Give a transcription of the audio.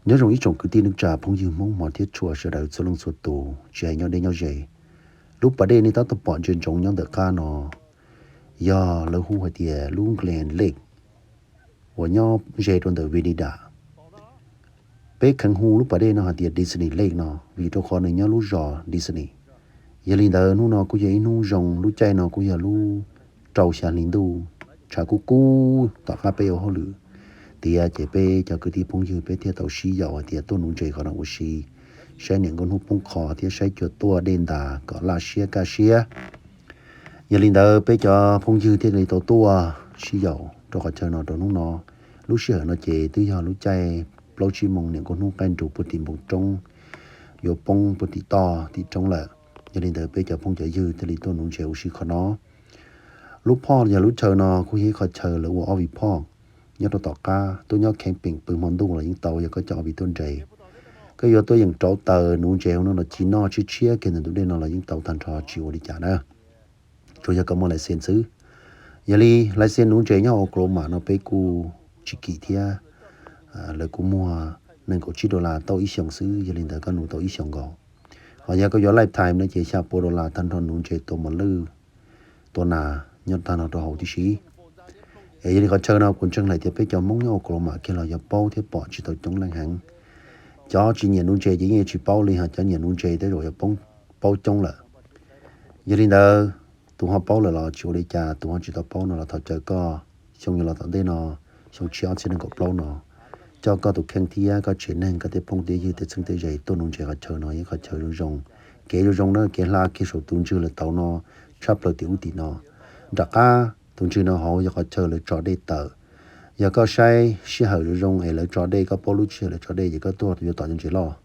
Nyob zoo ib tsoom kwv tij neej tsa phooj ywg Hmoob hmov thiab tshua sawv daws txhua leej txhua tus, tsis hais nyob deb nyob ze. Lub pas dej nej tab tom pom ntsia ntsoov nyob ntawm qab no yog lawv hu hais tias lub Glen Lake uas nyob ze rau ntawm Venida. Peb kheev hu lub pas dej no hais tias Disney Lake no vim rau qhov nws nyob lub zos Disney. Yog li ntawd hnub no kuj yog ib hnub zoo, lub caij no kuj yog lub rau xya hli ntuj, tshav kub kub tom qab peb ua hauj lwm tiav, ces peb cov kwv tij phooj ywg peb thiaj tau sib yaum hais tias tuaj nuv ntses qhov no ua si, saib niam nkauj hnub poob qho thiab saib cua tuaj dej ntas kom laj siab kaj siab. Yog li ntawd peb cov phooj ywg thiaj li tau tuaj sib yaum rau qhov chaw no rau hnub no. Lub sij hawm no ces twb yog lub caij plaub tsib moos niam nkauj hnub qaij nrus puag tim npoo roob, yuav poob puag tim toj tim roob lawm. Yog li ntawd peb cov phooj cov ywg thiaj li tuaj nuv ntses ua si qhov no. Lub park yog lub chaw no kuj yog ib qhov chaw lawv ua R V park nyob rau tom qab, tuaj nyob camping pw hmo ntuj los yeej tau, yog koj coj R V tuaj nres. Koj yuav tuaj yeem rauv taws nuv ntses hauv no los ci noj tshiab tshiab kiag ntawm ntug dej no los yeej tau tag nrho tsis ua li cas na, tsuas yog koj muaj license xwb. Yog li license nuv ntses nyob Oklahoma no peb kuj tsis kim thiab, lawv kuj muag nees nkaum tsib dollar tau ib xyoos xwb, yog li ntawd koj nuv tau ib xyoos nkaus. Ho yog koj yuav lifetime no ces xya pua dollar tag nrho nuv ntses tua mos lwj, tua nas nyob tag nrho rau hauv tib si. Es yog li qhov chaw no kuv ntseeg lawm tias peb cov Hmoob nyob Oklahoma kiag los yuav paub thiab pom tsis tau coob leej heev. Cov tsis nyiam nuv ntses ces yeej tsis paub li, ho cov nyiam nuv ntses tej zaum yuav paub coob lawm. Yog li ntawd, tus ho paub lawm los tsis ua li cas, tus ho tsis tau paub no los thov caw koj xyoo yuav los tom ntej no, xyoo tshiab ob txhiab nees nkaum plaub no, coj koj tus kheej thiab koj tsev neeg, koj tej phooj tej ywg tej txheeb tej ze tuaj nuv ntses qhov chaw no, yog qhov chaw zoo zoo, kev zoo zoo na, kev hla kiag saum tus ntswg lawv tauv no tshaj plaws tim ub tim no. Nram qab tus ntswg no hauv yog qhov chaw lawv tso dej tawm. Yog koj saib sij hawm zoo zoo es lawv tso dej, koj paub lub sij hawm lawv tso dej ces koj tuaj yuav tom cov ntses loj.